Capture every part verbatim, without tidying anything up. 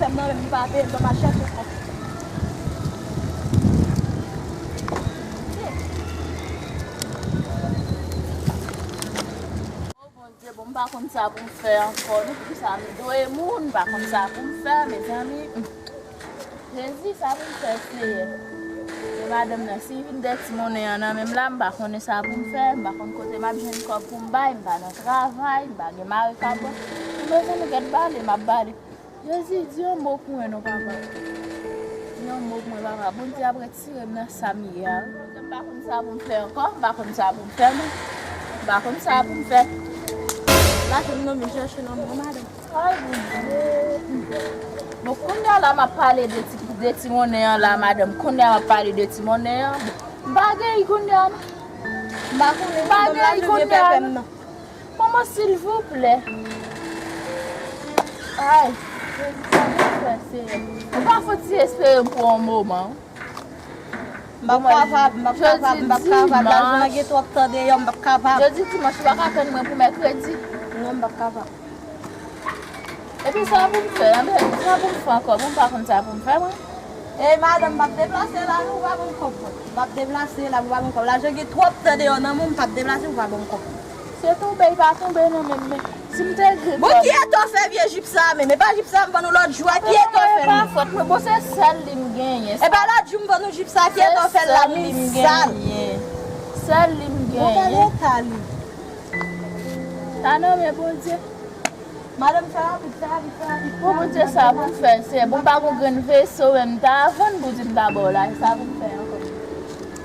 Non, men m pa peye, m pa chèche kòb. O Bondye, bon, m pa konn sa pou m fè ankò, non, poukisa m dwe moun, m pa konn sa pou m fè, mezanmi. Jezi, sa pou m fè, Seyè? E madanm nan, si vin dèyè ti monnen an nan men m la, m pa konnen sa pou m fè, m pa konn kote m ap jwenn kòb pou m bay, m pa nan travay, m pa gen mari k ap ban. Mezanmi, gad bale m ap bale. Jezi, di yon mo pou mwen non, papa. Di yon mo pou mwen, papa. Bondye ap retire m nan sa m ye a, wi. M pa konn sa pou m fè ankò, m pa konn sa pou m fè, non. M pa konn sa pou m fè. Lajan m nan, men chèche nan men madanm. Ay, Bondye. Bon, kounye a la, m ap pale de ti, de ti monnen an la, madanm. Kounye a, m ap pale de ti monnen an. Bon, m pa gen l kounye a, non. M pa konnen, m pa gen l kounye a, non. Manman, silvouplè. Ay, Jezi, sa pou fè, Seyè. Ou pa fouti espere m pou yon moman. M p ap kapab, m p ap kapab, m p ap kapab. Lajan an gen twòp tan deyò, m p ap kapab. Jodi dimanch, ou pa ka tann mwen pou mèkredi? Non, m p ap kapab. Epi sa pou m fè, sa pou m fè ankò, bon, m pa konn sa pou m fè, mwen. Ey, madanm, m p ap deplase la, non, ou pa ban m kòb, mwen. M p ap deplase la, ou pa ban m kòb. Lajan gen twòp tan deyò nan men w, m p ap deplase, ou pa ban m kòb. Se tonbe, li pa tonbe, non, men, men, si m te gen kòb. Bon, ki eta w fè vye jip sa a, men, men pa jip sa a m vann ou lòt jou a, ki eta w fè l? E pa fòt mwen, bon, se sèl li m genyen. E pa lòt jou m vann ou jip sa a, ki eta w fè l la, men sal. Sèl li m genyen. Bon, gade eta li. Sa nan men Bondye. Madanm, fè rapid, fè rapid, fè rapid. Pou Bondye, sa pou m fè, Seyè. Bon, m pa gon grenn veso, men m ta vann pou di m ta ba w la. Sa pou m fè ankò?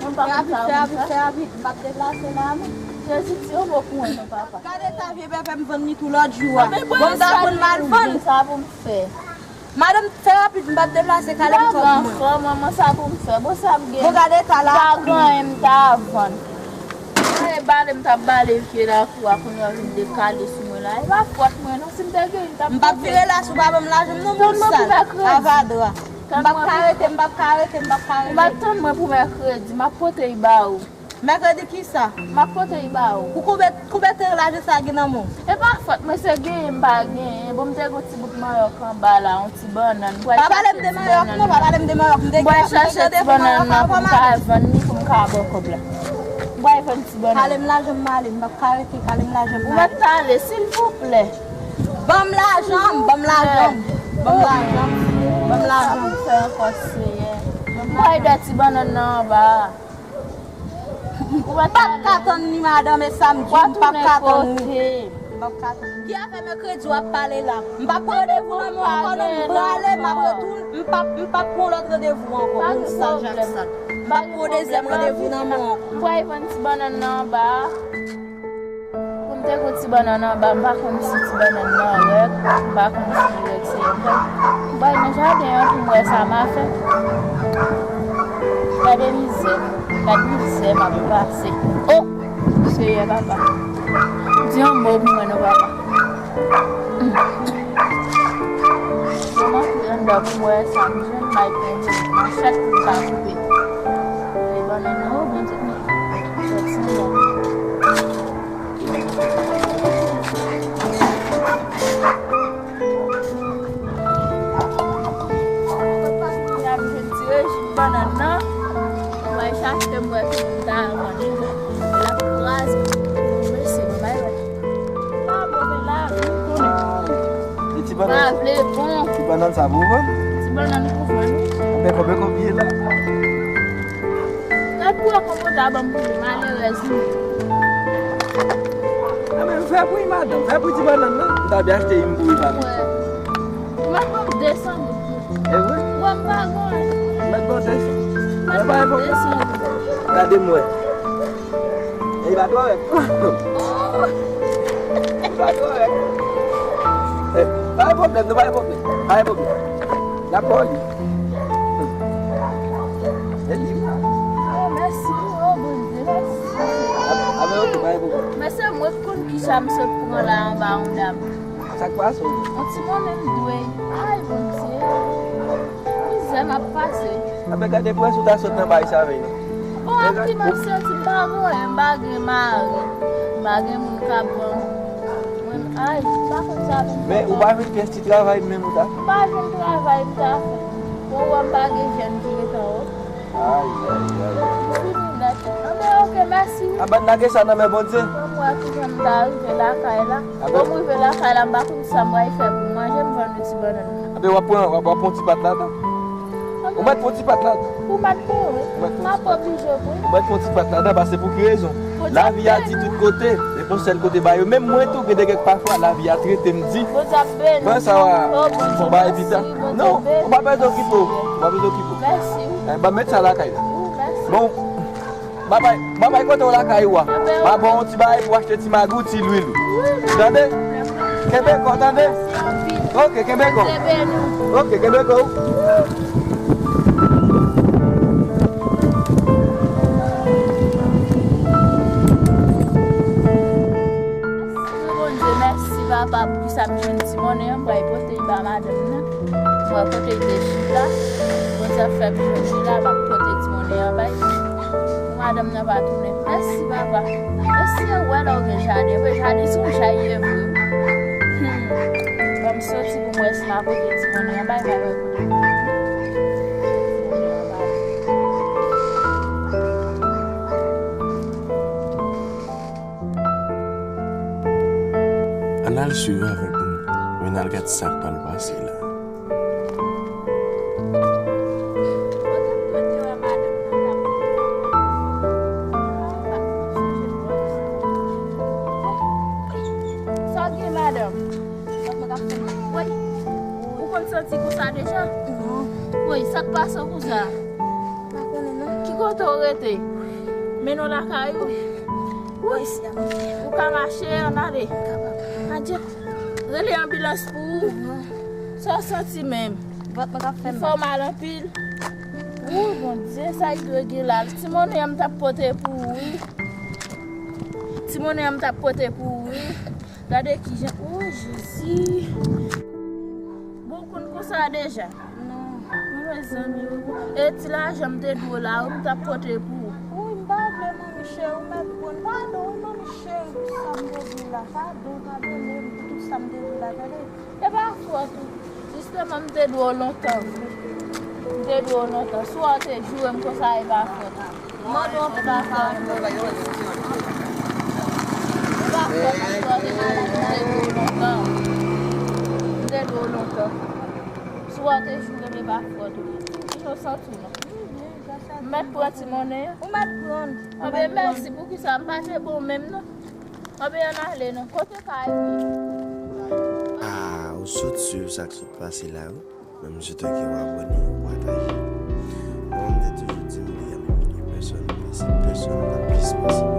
Mwen pa konn sa pou m fè. Fè rapid, fè rapid, fè rapid. M p ap deplase la, non. Jezi, di yon mo pou mwen, non, papa. Gade ta vye pèpè m vann li tou lòt jou a. Bon, m ta konn m al vann. Sa pou m fè. Madanm, fè rapid, m p ap deplase, kale m kòb mwen. Manman, sa pou m fè. Bon, sa m gen. Bon, gade ta la. M pa gen anyen, m ta vann. Ay, bale m t ap bale vye lakou a, kounye a w vin dekale sou mwen la. E pa fòt mwen non, si m te gen, m t ap... M p ap vire la si w pa ban m lajan m non, moun sal. Avadra. M p ap ka rete, m p ap ka rete, m p ap ka rete. Ou pa tann mwen pou mèkredi, m ap pote l ba ou. Mèkredi kisa? M ap pote l ba ou. Pou konbyen, konbyen tan lajan sa gen nan men w? E pa fòt mwen, se genyen m pa genyen. Bon, m te gon ti bout manyòk anba la, yon ti bannann. M pral chache ti bannann nan. Pa pale m de manyòk non, pa pale m de manyòk. M te gen, m te gen randevou manyòk avan maten. M pral vann li pou m ka ba w kòb la. M pral vann ti bannann. Kale m lajan m ale, m p ap ka rete, kale m lajan m ale. Ou mèt ale, silvouplè. Ban m lajan m, ban m lajan m. Ban m lajan m, ban m lajan m. Sa pou fè ankò, Seyè. M pral de ti bannann nan anba a. M p ap ka tann li, madanm, e sa m di w, m p ap ka tann li. M p ap ka tann li. Ki afè mèkredi w ap pale la? M p ap pran randevou nan men w ankò non, m prale, m ap retounen, m p ap, m p ap pran lòt randevou ankò, moun sal, jak sal. M p ap pran dezyèm randevou nan men w ankò. M pral vann ti bannann nan anba a. Pou m te gon ti bannann anba, m pa konn si ti bannann nan rèd, m pa konn si li rèd, Seyè. M pral, m pral nan jaden an pou m wè sa m a fè. Gade mizè, gade mizè m ap pase. O! Seyè papa, di yon mo pou mwen non, papa. Mwen antre anndan pou m wè sa m jwenn, m al pran yon machèt pou m ka koupe. E bannann nan, o Bondye, men, sòti la. Kote pa gen moun ap jwenn ti rejim bannann nan. Mwen chache m wè ki moun ta vann. L ap kraze. Mesye, mwen bay wè. Pa bon, men la, m konnen. E ti bannann, pa vle bon. Ti bannann sa pou vann? Ti bannann pou vann, wi. Anben, konbyen kòb li ye la? Gad pou wè konbyen w ta ban m pou li, malerèz li. Anben, fè pou li, madanm, fè pou ti bannann nan. M ta byen achte youn pou li, madanm. Wè. Ou mèt ban m de san goud pou li. E vre? Wè, m pa gon anyen. M mèt ban w de san. Mwen pa gen pwoblèm. De san goud. Gade m wè. E li pa twò rèd. Oh! Li pa twò rèd. Eh, pa gen pwoblèm, non, pa gen pwoblèm. Pa gen pwoblèm. N ap ba w li. E li. Oh, mèsi. Oh, Bondye, mèsi. Anben, ok, pa gen pwoblèm. Men se mwen k konn kisa m sot pran la anba yon dam. Sa k pase w? Yon ti monnen m dwe. Ay, Bondye. Mizè m ap pase. Anben, gade pou wè si w ta sot nan bay sa vre non. Bon, ak ki m ap soti, m pa gen, m pa gen mari. M pa gen moun k ap ban m. Ay, m pa konn sa menm. Men ou pa jwenn pyès ti travay menm ou ta fè? M pa jwenn travay m ta fè. Bon, ou wè m pa gen jèn ki ret anwo. Ay, ay, ay. M fini nèt. Anben, oke, mèsi wi. A, ban n lage sa nan men Bondye. Bon, m wè kijan m ta rive lakay la. Bon, m rive lakay la, m pa konn sa m pral fè pou manje, m vann yon ti bannann. Anben, w ap pran, w ap, w ap pran ti pat ladan. Ou mèt pran ti pat ladan. Ou mèt pran, wi. M ap oblije pran. Ou mèt pran ti pat ladan, paske pou ki rezon? Lavi a di tout kote, men pa sèl kote ba yo. Menm mwen tou, gen de kèk pafwa, lavi a trete m di. Bondye ap beni. Mwen sa w a, fò bay pita. Non, ou pa bezwen okipe w. Ou pa bezwen okipe w. Mèsi. Eh, ban m met sa lakay la. Wi, mèsi. Bon, babay, babay kote w lakay ou a? Babay, m a ba w yon ti bagay pou w achte ti magi w, ti lwil ou. Tande? Kenbe kò, tande? Ok, kenbe kò. Ok, kenbe kò. Bondye, mèsi, papa, pou sa m jwenn ti monnen an, m pral pote l ba madanm nan. Mwen kote l te chita. Bondye ap fè m jwenn li la, m ap pote ti monnen an bay. Pou madanm nan pa tounen. Mèsi, papa. Mèsi, ou wè la ou gen jaden. Vre, jaden se yon chay ye vre. Hmm. Ban m soti pou m wè si m a pote ti monnen an bay, bay, bay. Ann al swiv avèk nou. Ann al gad sa k pral pase la. Sa w gen, madanm? Woy, ou konn santi konsa deja? Non. Woy, sa k pase w konsa? Pa konnen non. Ki kote w rete? Mennen w lakay ou? Woy, ou ka mache, ann ale. Adye. Rele anbilans pou ou. Sa w santi menm? Vant mwen k ap fè m mal. Li fè w mal anpil? Ou, Bondye, sa ki dwe gen la? Ti monnen an m t ap pote pou ou, wi. Ti monnen an m t ap pote pou ou, wi. Gade kijan, o Jezi. Bon, ou konn konsa deja? Non. Mezanmi, e ti lajan m te dwe w la, wi, m t ap pote pou ou. Wi, m pa vle, manmi cheri, ou mèt pran. Padon, wi, manmi cheri, pou sa m te di w la. Padon, padone m pou tout sa m te di w la, tande? E pa fòt ou. Jisteman, m te dwe w lontan. M te dwe w lontan. Si w te joure m konsa, e pa fòt ou. Mwen tou anpil pa. Ou pa fè anyen. Ou pa fè anyen. Ou te malad, m te dwe w lontan. M te dwe w lontan. Si w te joure m, e pa fòt ou. Kijan w santi w non? M mèt pran ti monnen an. Ou mèt pran. Anben, mèsi. Poukisa m pa te bon menm non? Anben, ann ale non. Kote kay ou ye? Ah, ou sot swiv sa k sot pase la wi. Mwen, m swete ke w abòne, w pataje. Mwen, m te toujou di m li a, men gen pèsòn, men se pèsòn pa plis pase.